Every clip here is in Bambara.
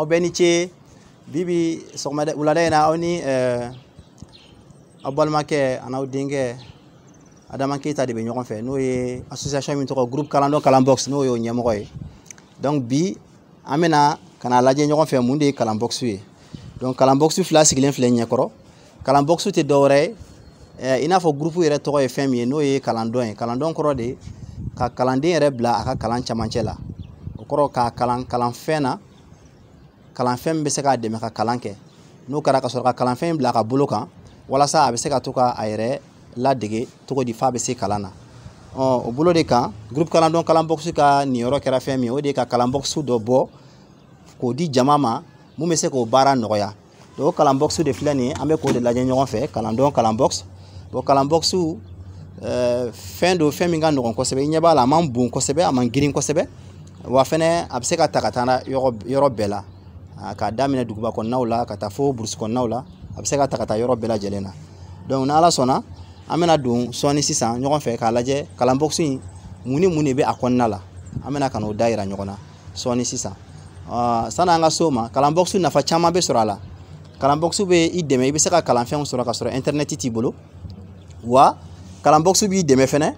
Aw bɛɛ ni ce. Bi sɔgɔmada wulada in na, aw ni aw balimakɛ an'aw denkɛ Adama Keyita de bɛ ɲɔgɔn fɛ, n'o ye association min tɔgɔ Groupe Kalandɔn Kalanbox, n'o y'o ɲɛmɔgɔ ye. Donc bi an bɛna ka na lajɛ ɲɔgɔn fɛ mun de ye kalanbox ye. Donc kalanbox fila sigilen filɛ ɲɛkɔrɔ. Kalanbox tɛ dɔwɛrɛ ye, i n'a fɔ groupe yɛrɛ tɔgɔ ye fɛn min ye, n'o ye kalandɔn ye. Kalandɔn kɔrɔ de ka kalanden yɛrɛ bila a ka kalan camancɛ la. O kɔrɔ k'a kalan kalanfɛn na, kalanfɛn min bɛ se k'a dɛmɛ ka kalan kɛ. N'o kɛra, ka sɔrɔ ka kalanfɛn bila a ka bolo kan, walasa a bɛ se ka to ka a yɛrɛ ladege cogo di f'a bɛ se kalan na. Ɔ o bolo de kan, Groupe Kalandɔn Kalanbox ka niyɔrɔ kɛra fɛn min ye, o de ye ka kalanbox dɔ bɔ k'o di jama ma, mun bɛ se k'o baara nɔgɔya. Donc o kalanbox de filɛ nin ye, an bɛ k'o de lajɛ ɲɔgɔn fɛ, Kalandɔn Kalanbox. Bon, kalanbox fɛn don, fɛn min ka nɔgɔn kosɛbɛ. I ɲɛ b'a la, a man bon kosɛbɛ, a man girin kosɛbɛ, wa fɛnɛ a bɛ se ka ta ka taa yɔrɔ bɛɛ la, k'a daminɛ duguba kɔnɔnaw la ka taa fo burusi kɔnɔnaw la. A bɛ se ka ta ka taa yɔrɔ bɛɛ lajɛlen na. Donc n'Ala sɔnna, an bɛna don sɔɔni sisan ɲɔgɔn fɛ k'a lajɛ kalanbox in mun ni mun de bɛ a kɔnɔna la. An bɛna ka n'o da yira ɲɔgɔn na sɔɔni sisan. Sanni an ka s'o ma, kalanbox nafa caman bɛ sɔrɔ a la. Kalanbox bɛ i dɛmɛ, i bɛ se ka kalanfɛnw sɔrɔ ka sɔrɔ internet t'i bolo. Wa kalanbox b'i dɛmɛ fɛnɛ,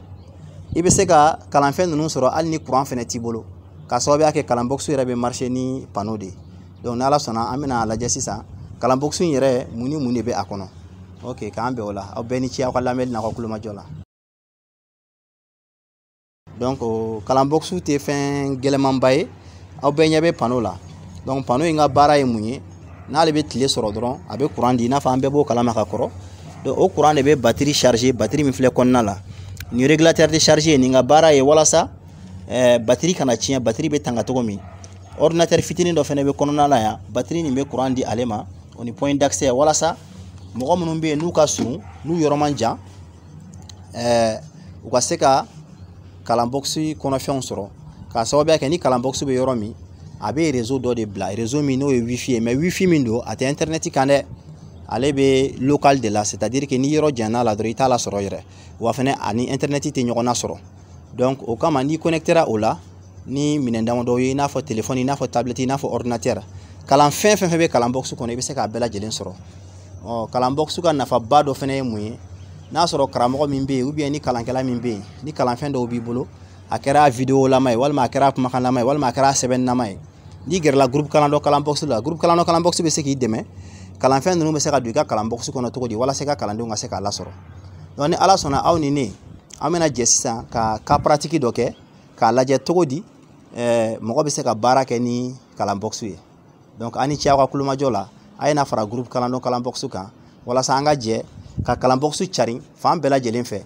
i bɛ se ka kalanfɛn ninnu sɔrɔ hali ni courant fɛnɛ t'i bolo, k'a sababuya kɛ kalanbox yɛrɛ bɛ marcher ni panneau de ye. Donc n'Ala sɔnna, an bɛna lajɛ sisan kalanbox in yɛrɛ mun ni mun de bɛ a kɔnɔ. Ok, k'an bɛn o la. Aw bɛɛ ni ce aw ka lamɛnni n'aw ka kulomajɔ la. Donc kalanbox tɛ fɛn gɛlɛmanba ye. Aw bɛɛ ɲɛ bɛ panneau la. Donc panneau in ka baara ye mun ye? N'ale bɛ tile sɔrɔ dɔrɔn, a bɛ courant di, i n'a fɔ an bɛɛ b'o kalama ka kɔrɔ. Donc o courant de bɛ batterie charger, batterie min filɛ kɔnɔna la. Nin régulateur de charge ye, nin ka baara ye walasa batterie kana tiɲɛ, batterie bɛ tanga cogo min. Ordinateur fitinin dɔ fɛnɛ bɛ kɔnɔna la yan, batterie nin bɛ courant di ale ma. O ni point d'accès, walasa mɔgɔ minnu bɛ yen n'u ka surun, n'u yɔrɔ man jan, u ka se ka kalanbox kɔnɔfɛnw sɔrɔ, k'a sababuya kɛ ni kalanbox bɛ yɔrɔ min, a bɛ réseau dɔ de bila, réseau min n'o ye wifi ye. Mais wifi min don, a tɛ internet kan dɛ, ale bɛ local de la, c'est à dire que ni yɔrɔ janyana la dɔrɔn, i t'a lasɔrɔ yɛrɛ. Wa fɛnɛ ani internet tɛ ɲɔgɔn nasɔrɔ. Donc o kama, n'i connectera o la ni minɛn damadɔ ye, i n'a fɔ téléphone, i n'a fɔ tablette, i n'a fɔ ordinateur, kalan fɛn fɛn bɛ kalanbox kɔnɔ, i bɛ se k'a bɛɛ lajɛlen sɔrɔ. Ɔ kalanbox ka nafaba dɔ fɛnɛ ye mun ye? N'a sɔrɔ karamɔgɔ min bɛ yen, ou bien ni kalankɛla min bɛ yen, ni kalanfɛn dɔw b'i bolo, a kɛra vidéo lama ye, walima a kɛra kumakanlama ye, walima a kɛra sɛbɛnnama ye, n'i gɛrɛla Groupe Kalandɔn Kalanbox la, Groupe Kalandɔn Kalanbox bɛ se k'i dɛmɛ kalanfɛn ninnu bɛ se ka don i ka kalanbox kɔnɔ cogo di, walasa i ka kalandenw ka se k'a lasɔrɔ. Donc ni Ala sɔnna, aw ni ne, an bɛna jɛ sisan ka cas pratique dɔ kɛ k'a lajɛ cogo di mɔgɔ bɛ se ka baara kɛ ni kalanbox ye. Donc an ni ce aw ka kulomajɔ la. A ye na fara Groupe Kalandɔn Kalanbox kan, walasa an ka jɛ ka kalanbox carin fan bɛɛ lajɛlen fɛ.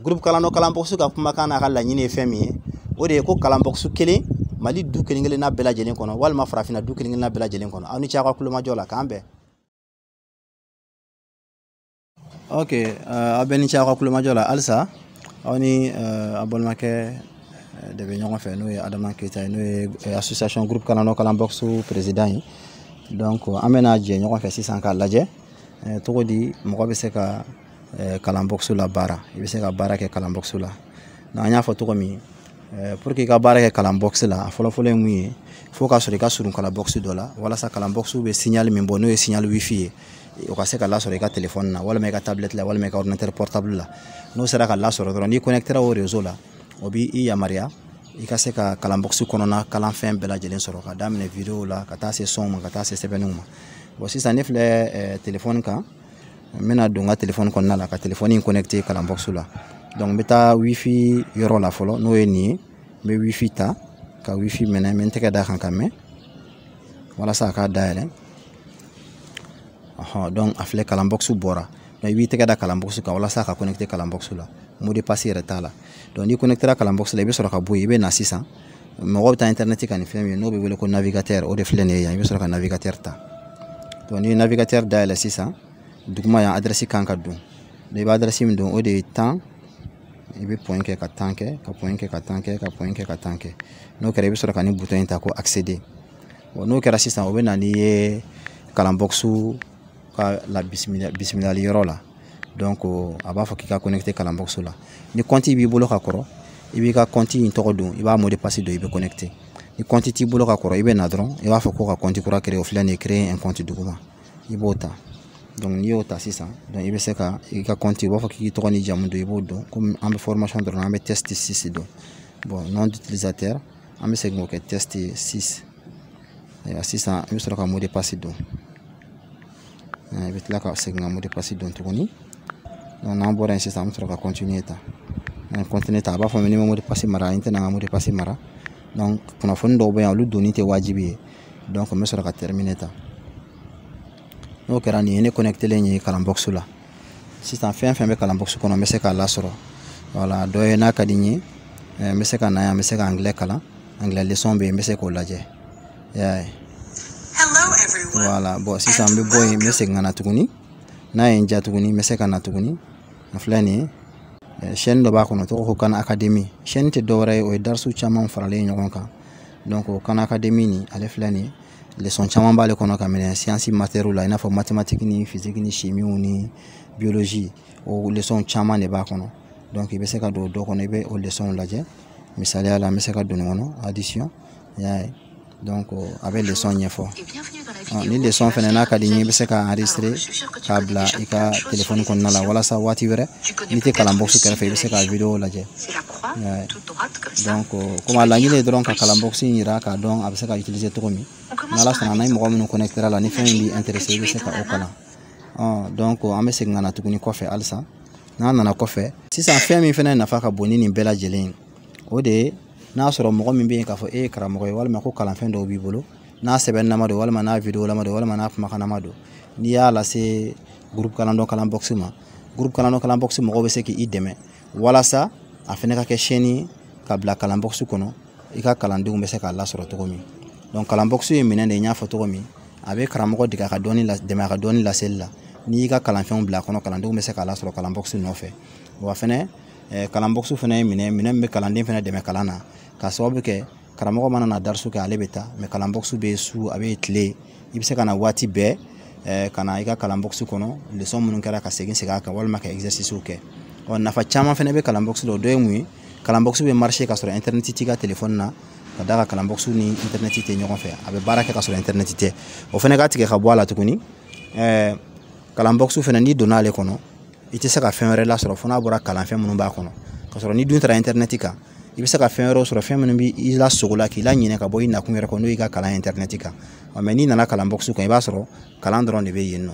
Groupe Kalandɔn Kalanbox ka kumakan n'a ka laɲini ye fɛn min ye, o de ye ko kalanbox kelen Mali du kelen kelenna bɛɛ lajɛlen kɔnɔ, walima farafinna du kelen kelenna bɛɛ lajɛlen kɔnɔ. Aw ni ce aw ka kulomajɔ la, k'an bɛn. Ok, aw bɛɛ ni ce aw ka kulomajɔ la. Halisa aw ni aw balimakɛ de bɛ ɲɔgɔn fɛ, n'o ye Adama Keyita ye, n'o ye association Groupe Kalandɔn Kalanbox président ye. Donc an bɛna jɛ ɲɔgɔn fɛ sisan k'a lajɛ cogo di mɔgɔ bɛ se ka kalanbox la baara, i bɛ se ka baara kɛ kalanbox la. An y'a fɔ cogo min, pour que i ka baara kɛ kalanbox la, a fɔlɔfɔlɔ ye mun ye? Fo k'a sɔrɔ i ka surun kalanbox dɔ la, walasa kalanbox bɛ signal min bɔ, n'o ye signal wifi ye, o ka se ka lasɔrɔ i ka téléphone na, walima i ka tablette la, walima i ka ordinateur portable la. N'o sera ka lasɔrɔ dɔrɔn, n'i connectera o réseau la, o b'i yamaruya i ka se ka kalanbox kɔnɔna kalanfɛn bɛɛ lajɛlen sɔrɔ, ka daminɛ vidéo la ka taa se son ma, ka taa se sɛbɛnniw ma. Bon, sisan ne filɛ téléphone kan, n bɛna don n ka téléphone kɔnɔna la ka téléphone in connecter kalanbox la. Donc n bɛ taa wifi yɔrɔ la fɔlɔ, n'o ye nin ye. N bɛ wifi ta ka wifi minɛ, n bɛ n tɛgɛ d'a kan ka mɛn walasa a k'a dayɛlɛ. Ɔhɔn, donc a filɛ, kalanbox bɔra. Donc i b'i tɛgɛ da kalanbox kan walasa ka connecter kalanbox la. Mot de passe yɛrɛ t'a la. Donc n'i connectera kalanbox la, i bɛ sɔrɔ ka bɔ yen, i bɛ na sisan, mɔgɔ bɛ taa internet kan ni fɛn min ye, n'o bɛ wele ko navigateur, o de filɛ nin ye yan. I bɛ sɔrɔ ka navigateur ta. Donc n'i ye navigateur dayɛlɛ sisan, duguma yan, adresse kan ka don. Donc i bɛ adresse min don, o de ye 10, i bɛ point kɛ ka 10 kɛ, ka point kɛ ka 10 kɛ, ka point kɛ ka 10 kɛ. N'o kɛra, i bɛ sɔrɔ ka nin bouton in ta ko accéder. Bon, n'o kɛra sisan, o bɛ na n'i ye kalanbox ka la bisimilali yɔrɔ la. Donc a b'a fɔ k'i ka connecter kalanbox la. Ni compte b'i bolo ka kɔrɔ, i b'i ka compte in tɔgɔ don, i b'a mot de passe don, i bɛ connecter. Ni compte t'i bolo ka kɔrɔ, i bɛ na dɔrɔn, i b'a fɔ ko ka compte kura créer. O filɛ nin ye, créer un compte duguma, i b'o ta. Donc n'i y'o ta sisan, donc i bɛ se ka i ka compte, u b'a fɔ k'i tɔgɔ ni jamu don, i b'o dɔn. Komi an bɛ formation dɔrɔn, an bɛ test 6 dɔn. Bon, nom d'utilisateur, an bɛ segin k'o kɛ test 6. Ayiwa, sisan i bɛ sɔrɔ ka mot de passe don. I bɛ tila ka segin ka mot de passe don tuguni. Donc n'an bɔra yen sisan, an bɛ sɔrɔ ka continuer ta. N'an ye continuer ta, a b'a fɔ ni ma mot de passe mara, n tɛna n ka mot de passe mara. Donc kunnafoni dɔw bɛ yan, olu donni tɛ wajibi ye. Donc n bɛ sɔrɔ ka terminer ta. N'o kɛra, nin ye ne connecté ye kalanbox la. Sisan fɛn fɛn bɛ kalanbox kɔnɔ, n bɛ se k'a lasɔrɔ. Wala dɔ ye, n'a ka di n ye, n bɛ se ka na yan, n bɛ se ka anglais kalan, anglais leçon bɛ yen, n bɛ se k'o lajɛ, i y'a ye. Voilà. Bon, sisan n bɛ bɔ yen, n bɛ segin ka na tuguni. N'a ye n diya tuguni, n bɛ se ka na tuguni. A filɛ nin ye, chaîne dɔ b'a kɔnɔ, tɔgɔ ko Khan Academy. Chaîne tɛ dɔwɛrɛ ye, o ye darisu caman faralen ɲɔgɔn kan. Donc o Khan Academy nin, ale filɛ nin ye, leçon caman b'ale kɔnɔ ka minɛ science matière la, i n'a fɔ mathématique ni physique ni chimie ni biologie. O leçon caman de b'a kɔnɔ. Donc i bɛ se ka don dɔ kɔnɔ, i bɛ o leçon lajɛ. Misaliya la, n bɛ se ka don nin kɔnɔ, addition, i y'a ye. Donc a bɛ leçon ɲɛfɔ. Ni leçon fɛnɛ n'a ka di n ye, i bɛ se ka enregistrer k'a bila i ka téléphone kɔnɔna la, walasa waati wɛrɛ n'i tɛ kalanbox kɛrɛfɛ, i bɛ se ka vidéo lajɛ. Donc komi a laɲini ye dɔrɔn ka kalanbox in yira k'a dɔn a bɛ se ka utiliser cogo min, n'Ala sɔnna, n'a ye mɔgɔ minnu connecté la, ni fɛn min b'i intéressé, i bɛ se ka o kalan. Donc an bɛ segin ka na tuguni kɔfɛ halisa. N'an nana kɔfɛ sisan, fɛn min fɛnɛ nafa ka bon ni nin bɛɛ lajɛlen ye, o de ye n'a sɔrɔ mɔgɔ min bɛ yen k'a fɔ e ye karamɔgɔ ye, walima ko kalanfɛn dɔw b'i bolo, n'a sɛbɛnnama don, walima n'a vidéo lama don, walima n'a kumakannama don, n'i y'a lase groupe kalandɔn kalanbox ma, groupe kalandɔn kalanbox mɔgɔw bɛ se k'i dɛmɛ walasa a fɛnɛ ka kɛ chaîne ye ka bila kalanbox kɔnɔ, i ka kalandenw bɛ se k'a lasɔrɔ cogo min. Donc kalanbox ye minɛn de ye, n y'a fɔ cogo min, a bɛ karamɔgɔ dege a ka dɔnni la, dɛmɛ a ka dɔnni laseli la. N'i y'i ka kalanfɛnw bila a kɔnɔ, kalandenw bɛ se k'a lasɔrɔ kalanbox nɔfɛ. Wa fɛnɛ, kalanbox fɛnɛ ye minɛn min bɛ kalanden fɛnɛ dɛmɛ kalan na, k'a sababu kɛ karamɔgɔ mana na darisu kɛ, ale bɛ taa, mɛ kalanbox bɛ su, a bɛ tile, i bɛ se ka na waati bɛɛ ka na i ka kalanbox kɔnɔ, leçon minnu kɛra, ka segin segin a kan, walima ka exercice kɛ. Ɔ, nafa caman fɛnɛ bɛ kalanbox la. O dɔ ye mun ye? Kalanbox bɛ marcher ka sɔrɔ internet t'i ka téléphone na, ka d'a kan kalanbox ni internet tɛ ɲɔgɔn fɛ. A bɛ baara kɛ ka sɔrɔ internet tɛ. O fɛnɛ ka tigɛ ka bɔ a la tuguni, kalanbox fɛnɛ, n'i donna ale kɔnɔ, i tɛ se ka fɛn wɛrɛ lasɔrɔ fo n'a bɔra kalanfɛn minnu b'a kɔnɔ. Ka sɔrɔ n'i dun taara internet kan, i bɛ se ka fɛn wɛrɛw sɔrɔ, fɛn minnu b'i la sogo la, k'i la ɲinɛ ka bɔ i nakun yɛrɛ kɔ, n'o y'i ka kalan internet kan. Mɛ n'i nana kalanbox kan, i b'a sɔrɔ kalan dɔrɔn de bɛ yen nɔ.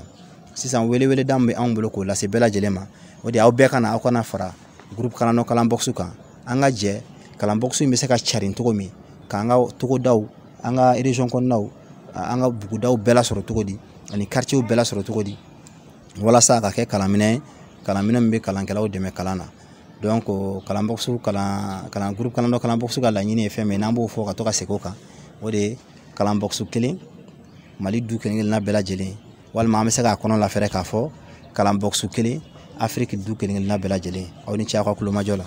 Sisan weleweleda min bɛ anw bolo k'o lase bɛɛ lajɛlen ma, o de ye aw bɛɛ ka na, aw kana fara groupe kalandɔn kalanbox kan. An ka jɛ kalanbox in bɛ se ka carin cogo min, k'an ka togodaw, an ka région kɔnɔnaw, an ka bugudaw bɛɛ lasɔrɔ cogo di, ani quartier bɛɛ lasɔrɔ cogo di, walasa a ka kɛ kalanminɛn ye, kalanminɛn min bɛ kalankɛlaw dɛmɛ kalan na. Donc kalanbox, kalan kalan groupe kalandɔn kalanbox ka laɲini ye fɛn min ye, n'an b'o fɔ ka to ka segin o kan, o de ye kalanbox kelen Mali du kelen kelenna bɛɛ lajɛlen, walima an bɛ se k'a kɔnɔ lafɛrɛ k'a fɔ kalanbox kelen Afiriki du kelen kelenna bɛɛ lajɛlen. Aw ni ce aw ka kulomajɔ la.